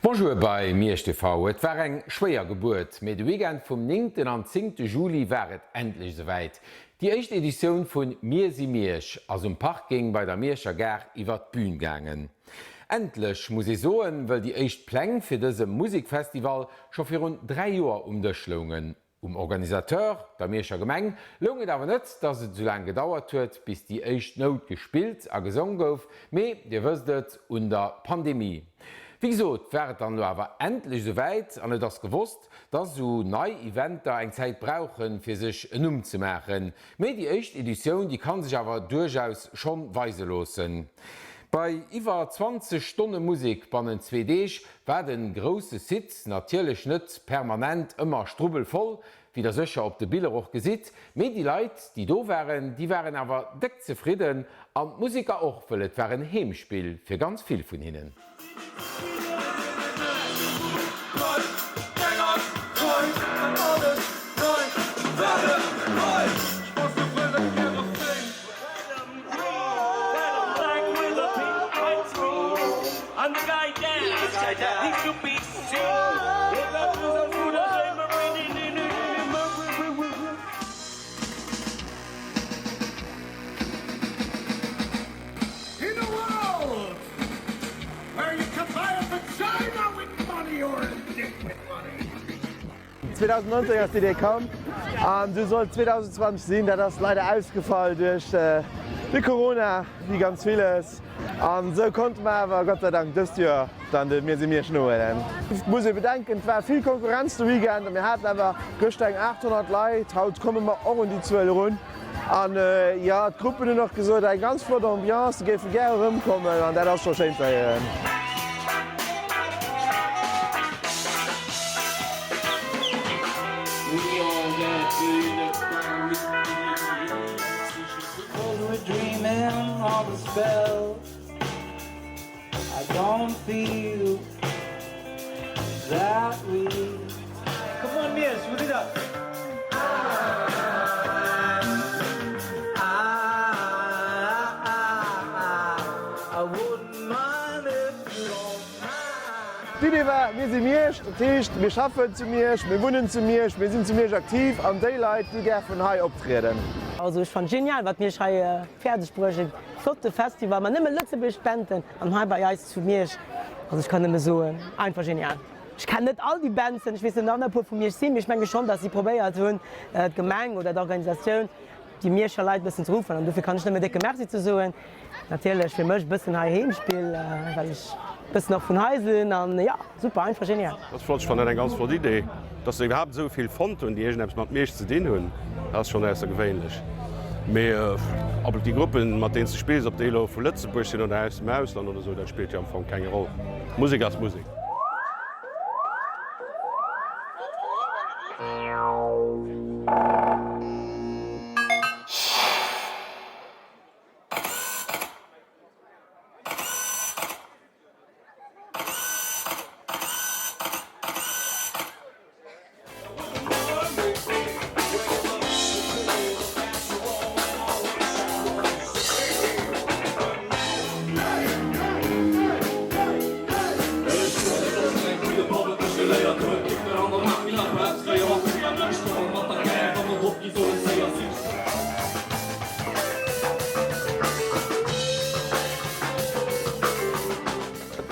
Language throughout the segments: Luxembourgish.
Bonjour bei Miersch TV. Et war eng schwéier Gebuert, mee de Weekend vum néngten an zéngte Juli war et endlech esouwäit. Déi éischt Editioun vun Mir si Miersch ass um Parking bei der Mierscher Gare iwwert d'Bühn gaangen. Endlech, muss ee soen, wëll déi éischt Pläng fir dëse Musekfestival scho virun 3 Joer um Dësch loungen. Um Organisateur, der Mierscher Gemeng, loung et awer net, dass et esou laang gedauert huet, bis déi éischt Nout gespillt a gesong gouf, mee, Dir wësst et, un der Pandemie. Wéi gesot, war et dann elo awer endlech esou wäit an et ass gewosst, dass esou nei Eventer eng Zäit brauchen, fir sech en Numm ze maachen. Mee déi éischt Editioun, déi kann sech awer duerchaus schonn weise loossen. Bei iwwer 20 Stonne Musek bannent zwee Deeg war de grousse Site natierlech net permanent ëmmer strubbelvoll, wéi der sécher op de Biller och gesitt, mee déi Leit déi do waren, déi waren awer déck zefridden an d'Museker och, wëll et war en Heemspill fir ganz vill vun hinnen. In a world where you can buy a vagina with money or a dick with money. 2019 ass d'Idee komm an du sollt 2020 sinn. Dat ass leider ausgefall duerch de Corona, wéi ganz villes. An esou konnte mer awer Gott sei Dank dëst Joer dann de Mir si Miersch nohuelen. Et muss ee bedenken, et war vill Konkurrenz de Weekend a mir haten awer gëschter eng 800 Leit. Haut komme mer och un déi Zuel erun. An jo, d'Gruppen hunn och gesot, eng ganz flott Ambiance, se géife gär erëmkommen an dat ass scho schéin ze héieren. D'Idee war, mir si Miersch, dat heescht, mir schaffen zu Miersch, mir wunnen zu Miersch, mir sinn zu Miersch aktiv an déi Leit, déi däerfen hei optrieden. Also ech fannen genial wat Miersch hei fäerdeg bruecht huet, flotte Festival mat nëmme lëtzebuergesch Banden an hei bei eis zu Miersch, also ech kann nëmme soen einfach genial. Ech kennen net all déi Bandsen, ech weess net ob e puer vu Miersch sinn, mee ech menge schonn, datt si probéiert hunn, d'Gemeng oder d'Organisatioun, déi Mierscher Leit e bëssen ze ruffen. An dofir kann ech nëmme décke Merci ze soen. Natierlech fir mech e bëssen hei Heemspill, well ech e bëssen och vun hei sinn. An jo, super, einfach genial. Dat ass flott, ech fannen dat eng ganz flott Idee. Dass se iwwerhaapt esou vill fonnt hunn, déi iergendeppes mat Miersch ze dinn hunn, dat ass schonn aussergewéinlech. Mee ob et déi Gruppen, mat deenen s de spills, ob déi elo vu Lëtzebuerg sinn oder aus dem Ausland oder esou, dat spillt jo am Fong keng Roll. Musek ass Musek.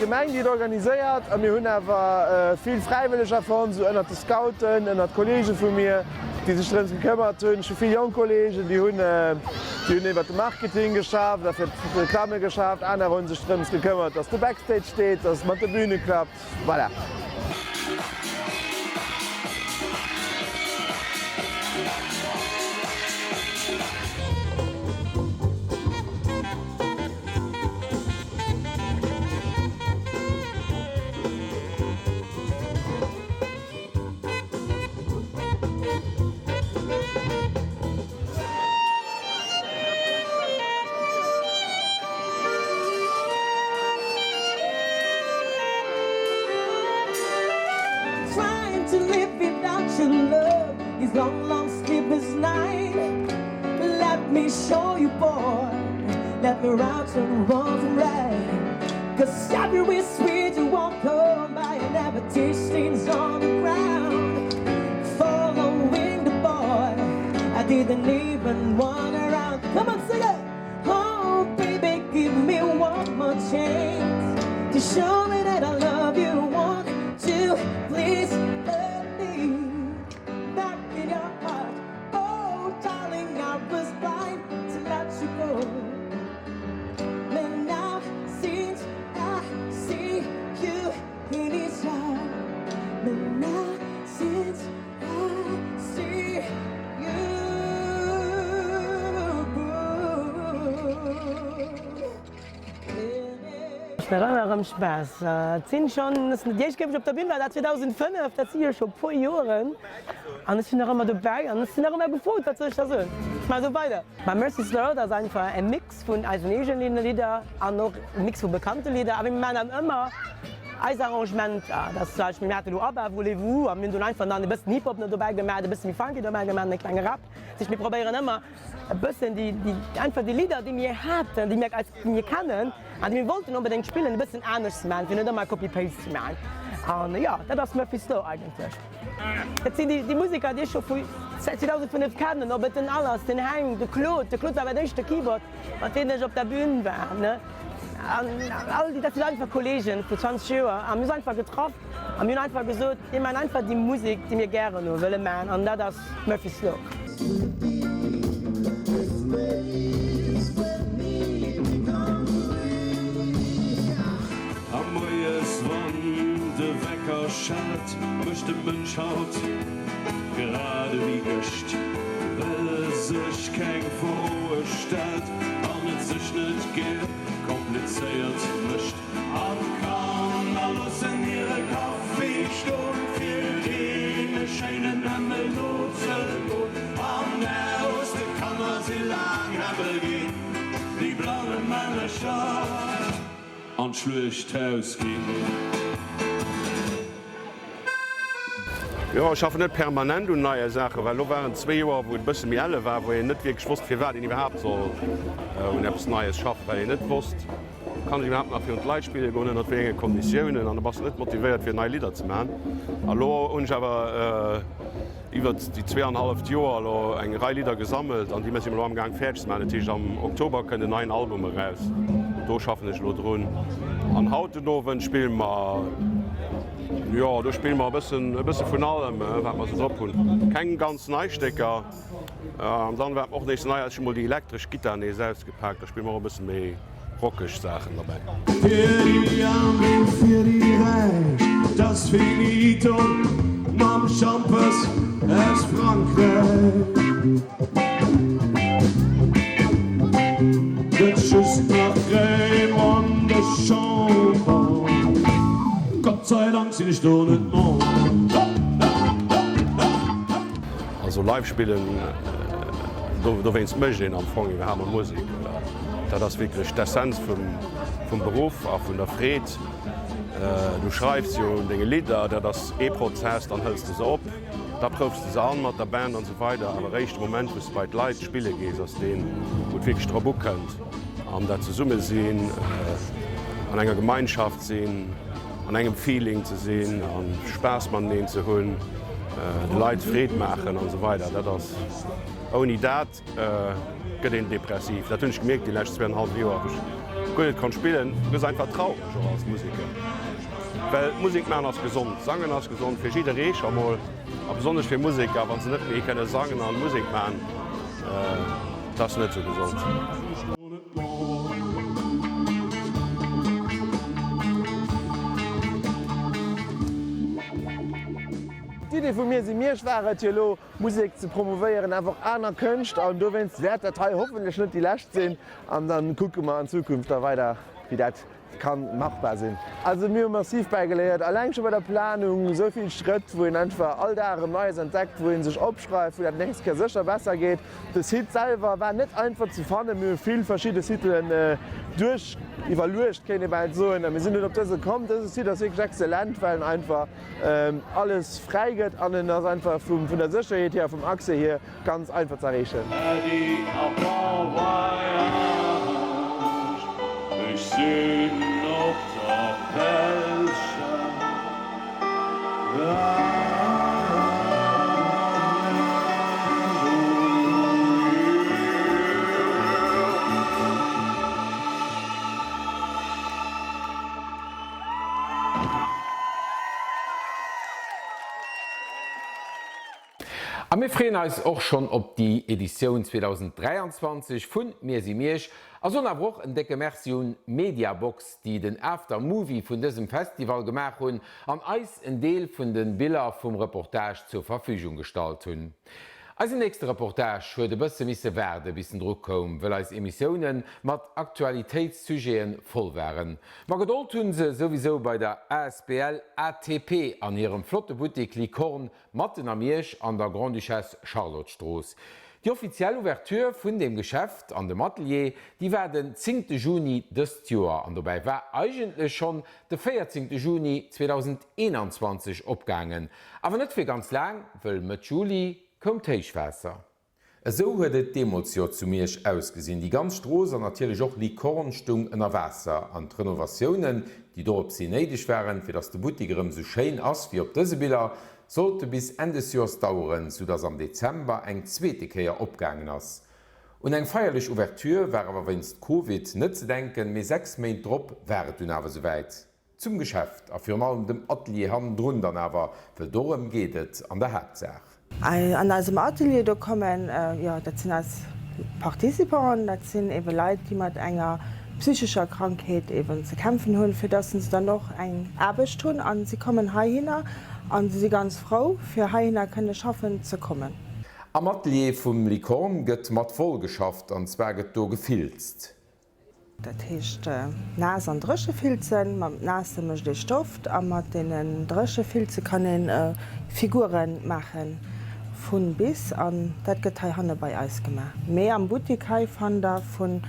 D'Gemeng déi et organiséiert a mir hunn awer vill Fräiwëlleger fonnt, esou ënnert de Scouten, ënnert Kollege vu mir, déi sech drëms gekëmmert hunn. Ech hu vill jonk Kollegen, déi hunn déi hunn iwwert de Marketing geschafft a fir d'Reklamme geschafft, anerer hu sech drëms gekëmmert, datt de Backstage steet, datt et mat de Bühne klappt. Voilà. Didn't even want around. Come on, sing it! Oh, baby, give me one more chance to show me that I love you. Won't you please let me back in your heart? Oh, darling, I was blind to let you go. But now, since I see you in his heart, but now, since I see you. Et mécht ëmmer erëm Spaass. Et sinn schonn, déi éischt Kéier wou ech op der Bün war, dat 2005, dat si jo scho puer Joeren an ech sinn nach ëmmer dobäi an ech sinn nach ëmmer gefrot, wat soll ech da soen? Ech maache sou weider. Mä Mercy's Lord ass einfach e Mix vun eisen eegene Lidder an och e Mix vu bekannte Lidder, awer mir maachen dann ëmmer eis Arrangementer. Dat ass zum Beispill, mir haten elo ABBA, Voulez-vous a mir hunn dunn einfach dann e bëssen Hip-Hop nach dobäi gemaach, e bësse méi Funky dobäi gemaach an e klenge Rap. Dat heescht, mir probéieren ëmmer e bëssen déi, déi, einfach déi Lidder, déi mir haten, déi mir eis, déi mir kennen an déi mir wollten onbedéngt spillen, e bëssen anescht ze maachen, fir net ëmmer Copy-Paste ze maachen. An jo, dat ass Murphy's Law eigentlech. Dat sinn déi Museker, déi ech scho vu 2005 kennen, ob et den Al ass, den Heng, de Claude. De Claude war mäin éischte Keyboard, mat deem ech op der Bün war, ne. An all déi, dat sinn einfach Kolleegen vu 20 Joer a mir hunn einfach getraff a mir hunn einfach gesot, mir maachen einfach déi Musek, déi mir gären hu wëlle maachen an dat ass Murphy's Law. A moies wann de Wecker schellt, mécht de Mënsch haut grad ewéi gëscht, well e sech keng Froe stellt an et sech net gär komplizéiert mécht. An d'Kanner loossen hire Kaffi stoen, fir deene schéinen Hämmel nozegoen. An aus de Kanner si laang Hämmel ginn, déi blanne Männercher. An d'Schluechthaus ginn. Jo, ech schaffen net permanent un neie Saachen, well elo waren zwee Joer, wou et e bësse méi elle war, wou een net wierklech wosst, firwat een iwwerhaapt soll un eppes Neies schaffen, well een net wosst, kann ech iwwerhaapt nach virun d'Leit spille goen, ënnert wéi enge Konditiounen, an da bass de net motivéiert fir nei Lidder ze maachen. A lo hunn ech awer iwwert déi zweeanhalleft Joer elo eng Rei Lidder gesammelt an déi si mer elo amgaang fäerdeg ze maachen. Dat heescht am Oktober kënnt en neien Album eraus, do schaffen ech elo drun. An haut den Owend spille mer, jo do spille mer e bëssen, e bësse vun allem wat mer esou drop hunn. Keng ganz nei Stécker. An dann wat och nees nei ass, ech hu mol déi elektresch Gittar nees ausgepaakt, da spille mer och e bësse méi rockeg Saachen derbäi. Fir déi Aarm wéi fir déi Räich, 't ass finito mam Schampes aus Frankräich. Gëtt just nach Crémant de Champagne, Gott sei Dank sinn ech do net Member. Also live spillen, dowéinst mécht een am Fong iwwerhaapt mol Musek. Dat ass wierklech d'Essenz vum Beruff a vun der Freed. Du schreifs jo un denge Lidder, dat ass ee Prozess, dann hëls de se op, da proufs de se an mat der Band an esou weider. Awer eréischt de Moment, wou s de bei d'Leit spille gees, ass deen, wou et wierklech drop ukënnt. An dat Zesummesinn, an enger Gemeinschaft sinn. An engem Feeling ze sinn a Spaass mateneen ze hunn, de Leit Freed maachen an esou weider, dat ass, ouni dat gëtt een depressiv. Dat hunn ech gemierkt déi lescht zweeanenhallef Joer, wou ech guer net konnt spillen. Du gëss einfach traureg och als Museker, well Musek maachen ass gesond, sangen ass gesond fir jidderee scho mol a besonnesch fir Museker, wa se net méi kënne sangen a Musek maachen, dat ass net esou gesond. D'Idee vu Mir si Miersch war et jo elo Musek ze promouvéieren, awer och aner Kënscht an dowéinst wäert dat hei hoffentlech net déi lescht sinn an dann kucke mer an Zukunft da weider wéi dat kann machbar sinn. Also mir hu massiv bäigeléiert, alleng scho bei der Planung, esou vill Schrëtt, wou een einfach all Dag erëm Neies entdeckt, wou ee sech opschreift, wou dat d'nächst Kéier sécher besser geet. De Site selwer war net einfach ze fannen, mir hu vill verschidde Siten duerch iwwerluecht, kéint ee bal soen, a mir sinn dunn op dëse komm. Dëse Site ass wierklech exzellent, well en einfach alles fräi gëtt an en ass einfach vun der Sécherheet hier a vum Accès hier Ganz einfach ze erreechen. Äddi a bon voyage, ech sinn op der belscher Plage. A mir freeën eis och schonn op déi Editioun 2023 vun Mir si Miersch a soen awer och en décke Merci un Mediabox, déi den After Movie vun dësem Festival gemaach hunn an eis en Deel vun de Biller vum Reportage zur Verfügung gestallt hunn. Eisen nächste Reportage huet e bësse misse waarde bis en dru koum, wëll eis Emissioune mat Aktualitéitssujete voll waren. Ma Gedold hunn se souwisou bei der asbl ATP an hirem flotte Buttik Licorne Matten a Miersch an der Grande-Duchesse Charlotte-Strooss. Déi offiziell Ouverture vun deem Geschäft an dem Atelier, déi war den zéngte Juni dëst Joer an dobäi war eigentlech schonn de véierzéngte Juni 2021 opgaangen. Awer net fir ganz laang, wëll Mëtt Juli koum d'Héichwaasser. Esou huet et deemools jo zu Miersch ausgesinn. Déi ganz Strooss an natierlech och Licorne stung ënner Waasser. An d'Renovatiounen, déi doropshi néideg waren, fir dass de Buttik erëm esou schéin ass wéi op dëse Biller, sollte bis Enn des Joers daueren, soudass am Dezember eng zweete Kéier opgaangen ass. Un eng feierlech Ouverture war awer wéinst Covid net ze denken, mee 6 Méint drop war et dunn awer esouwäit. Zum Geschäft a virun allem dem Atelier hannendrun dann awer, wëll dorëm geet et an der Haaptsaach. An eisem Atelier, do kommen, jo, dat sinn eis Participanten, dat sinn ebe Leit, déi mat enger psychescher Krankheet eben ze kämpfen hunn, fir dass se dann och eng Aarbecht hunn. A si kommen heihinner a si si ganz frou, fir heihinner kënne schaffen ze kommen. Am Atelier vum Licorne gëtt mat Woll geschafft, an zwar gëtt do gefilzt. Dat heescht naass an dréche Filzen. Mam naasse mécht ee Stoft a mat deenen dréche Filze kann ee Figure maache vu bis. An dat gëtt heihanne bei eis gemaach. Mee am Buttik hei fannt der vun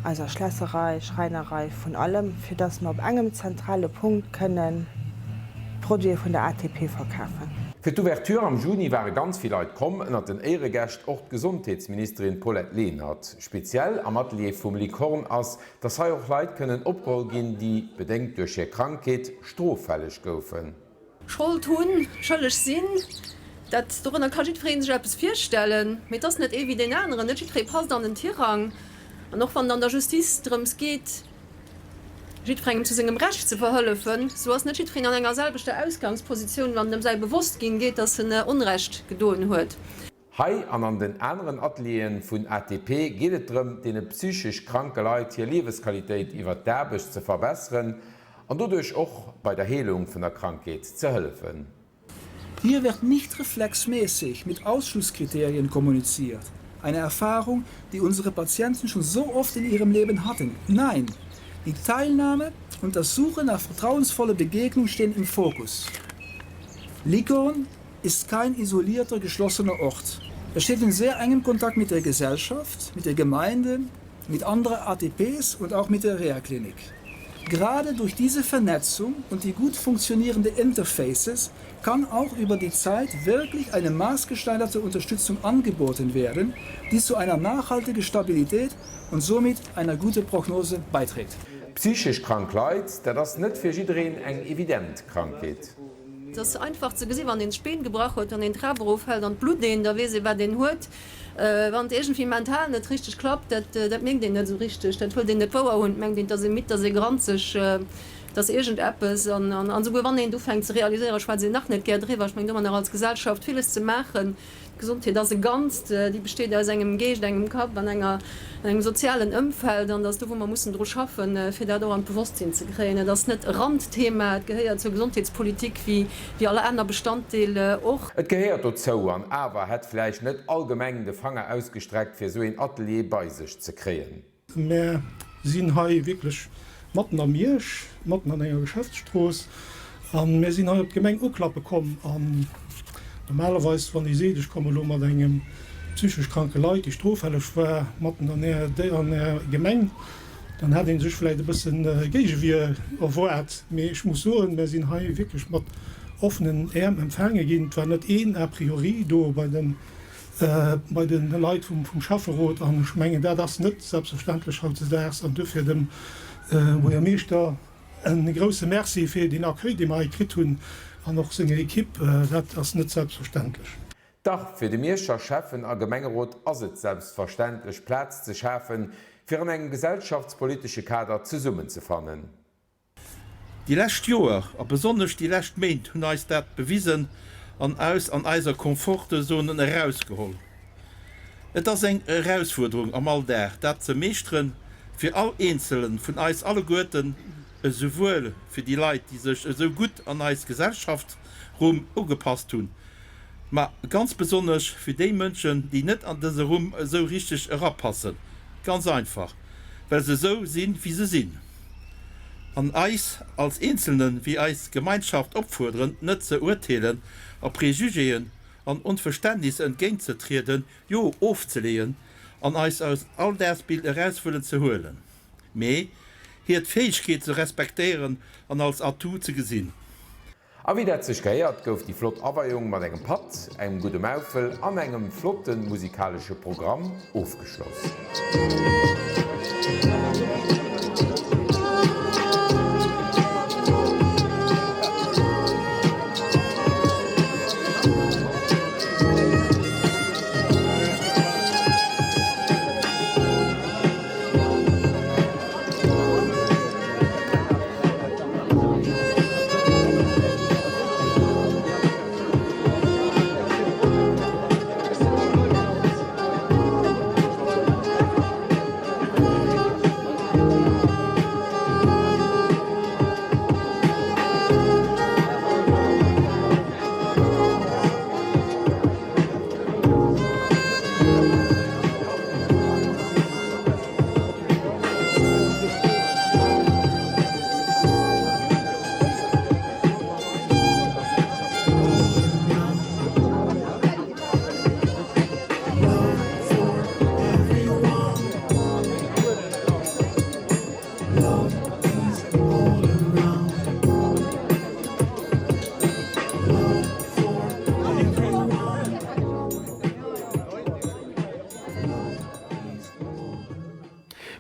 eiser Schlässerei, Schräinerei, vun allem, fir dass mer op engem zentrale Punkt kënnen d'Produite vun der ATP verkafen. Fir d'Ouverture am Juni ware ganz vill Leit komm, ënnert den Éieregäscht och d'Gesondheetsministerin Paulette Lenert. Speziell am Atelier vum Licorne ass, dass hei och Leit kënnen opgeholl ginn, déi, bedéngt duerch hir Krankheet, stroffälleg goufen. Schold hunn, schëlleg sinn, dat, dorënner ka jiddweree sech eppes virstellen, mee et ass net ee wéi deen aneren, net jiddweree passt an den Tirang. An och wann et an der Justiz drëms geet, jiddwerengem zu sengem Recht ze verhëllefen, sou ass net jiddwereen an enger selwechter Ausgangspositioun, wann et ëm säi Bewosstginn geet, dass en Onrecht gedoen huet. Hei an an den aneren Atelieren vun ATP geet et drëm, deene psychesch kranke Leit hir Liewesqualitéit iwwer d'Aarbecht ze verbesseren an doduerch och bei der Heelung vun der Krankheet ze hëllefen. Hier wird nicht reflexmäßig mit Ausschlusskriterien kommuniziert, eine Erfahrung, die unsere Patienten schon so oft in ihrem Leben hatten. Nein, die Teilnahme und das Suchen nach vertrauensvoller Begegnung stehen im Fokus. Likorn ist kein isolierter, geschlossener Ort. Er steht in sehr engem Kontakt mit der Gesellschaft, mit der Gemeinde, mit anderen ATPs und auch mit der Reha-Klinik. Gerade durch diese Vernetzung und die gut funktionierende Interfaces kann auch über die Zeit wirklich eine maßgeschneiderte Unterstützung angeboten werden, die zu einer nachhaltigen Stabilität und somit einer guten Prognose beiträgt. Psychesch krank Leit, dat ass net fir jiddereen eng evident Krankheet. Et ass einfach ze gesinn, wann een sech d'Been gebrach huet, wann een d'Trap eroffält an d'blutt een, da weess ee wat een huet. Wann et iergendwéi mental net richteg klappt, dat dat mierkt een net esou richteg, dat huelt een net wouer un, et mengt een, et ass ee midd, et ass ee granzeg, et ass iergendeppes. An an esouguer wann een et ufänkt ze realiséieren, schwätzt een nach net gär driwwer. Ech mengen, do hu mer nach als Gesellschaft villes ze maachen. D'Gesondheet ass e Ganzt, déi besteet aus engem Geescht, engem Kapp an enger, an engem sozialen Ëmfeld. An et ass do, wou mer mussen dru schaffen, fir dat och an d'Bewosstsinn ze kréien. Et ass net e Randthema, et gehéiert zur Gesondheetspolitik wéi, wéi all aner Bestanddeel och. Et gehéiert dozou, an awer hätt vläicht net all Gemeng de Fanger ausgestreckt, fir esou een Atelier bei sech ze kréien. Mär sinn hei wierklech matten a Miersch, matten an enger Geschäftsstrooss a mär sinn hei op d'Gemeng uklappe komm. An normalerweis, wann ee seet, ech komme lo mat engem psychesch kranke Leit, déi stroffälleg war, matten an Är Gemeng, dann hätt ee sech vläicht e bësse Géigewier erwaart. Mee ech muss soen, mär sinn hei wierklech mat offenen Äerm empfaange ginn. Et war net een a priori do bei den bei de Leit vum Schäfferot, an ech mengen, dat ass net selbstverständlech hautzedaags, an duerfir dem Buergermeeschter e grouse Merci fir deen Accueil, dee mer hei kritt hunn, an och senger Equipe. Dat ass net selbstverständlech. Dach, fir de Mierscher Schäffen a Gemengerot ass et selbstverständlech, Plaz ze schafen, fir an engem gesellschaftspolitesche Kader zesummenzefannen. Déi lescht Joer a besonnesch déi lescht Méint hunn eis dat bewisen. an eis an eiser Confortezone erausgeholl. Et ass eng Erausfuerderung am Alldag, dat ze meeschteren, fir all Eenzelen vun eis alleguerten, esouwuel fir déi Leit, déi sech esou gutt an eis Gesellschaftsrumm ugepasst hunn, ma ganz besonnesch fir déi Mënschen, déi net an dëse Rumm esou richteg erapassen, ganz einfach, well se esou sinn, wéi se sinn. An eis als Eenzelne wéi eis Gemeinschaft opfuerderen, net ze urteelen a Prejugéen an Onverständnis entgéintzetrieden, jo ofzeleeën an eis aus Alldagsbild eraus wëllen ze huelen, mee hir d'Fäegkeet ze respektéieren an als Atout ze gesinn. A wéi dat sech gehéiert, gouf déi flott Aweiung mat engem Patt, engem gudde Maufel an engem flotte musikalesche Programm ofgeschloss.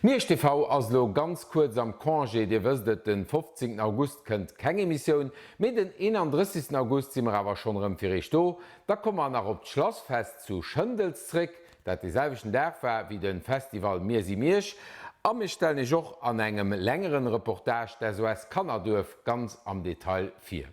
Miersch TV ass elo ganz kuerz am Congé, dir wësst et, den 15 August kënnt keng Emissioun, mee den 31 August si mer awer schonn erëm fir iech do. Da komme mer nach op d'Schlassfest zu Schëndels zréck, dat dee selwechten Dag war wéi de Festival Mir si Miersch, a mir stellen iech och an engem längeren Reportage d'SOS Kannerduerf ganz am Detail vir.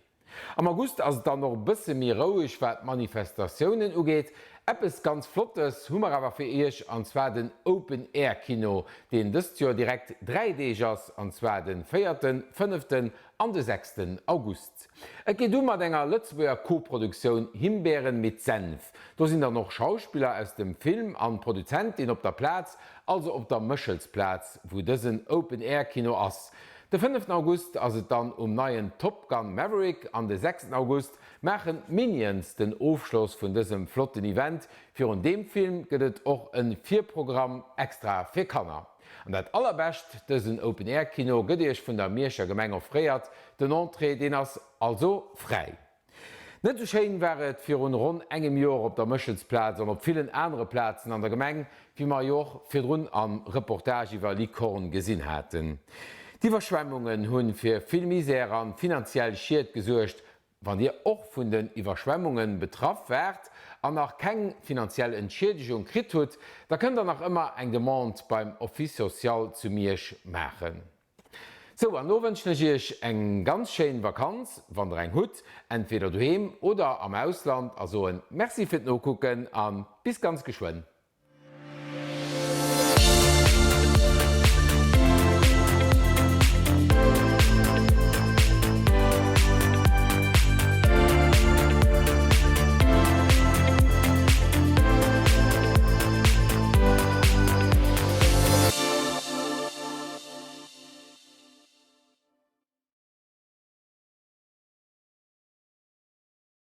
Am August ass et dann och e bësse méi roueg wat d'Manifestatiounen ugeet. Eppes ganz Flottes hu mer awer fir iech, an zwar den Open Air Kino, deen dëst Joer direkt 3 Deeg ass, an zwar de véierten, fënneften an de sechsten August. Et geet u mat enger Lëtzebuerger Koproduktioun Himbeeren mit Senf. Do sinn dann och Schauspiller aus dem Film an Produzentin op der Plaz, also op der Méchelsplaz, wou dësen Open Air Kino ass. De fënneften August ass et dann um neien Top Gun Maverick an de sechsten August maachen d'Minions den Ofschloss vun dësem flotten Event. Virun deem Film gëtt et och en Virprogramm extra fir Kanner. An dat allerbescht, dësen Open Air Kino gëtt iech vun der Mierscher Gemeng offréiert. Den Entrée, deen ass also fräi. Net esou schéin war et virun ronn engem Joer op der Méchelsplaz an op villen anere Plazen an der Gemeng, wéi mer jo och virdrun am Reportage iwwer Licorne gesinn haten. D'Iwwerschwemmungen hunn fir vill Misär an finanziell Schied gesuergt, Wann Dir och vun den Iwwerschwemmunge betraff waart an nach keng finanziell Entschiedegung kritt hutt, da kënnt der nach ëmmer eng Demande beim Office social zu Miersch maachen. Sou, an lo wënschen ech Iech eng ganz schéin Vakanz, wann der eng hutt, entweder doheem oder am Ausland, a soen Merci fir d'Nokucken a bis ganz geschwënn.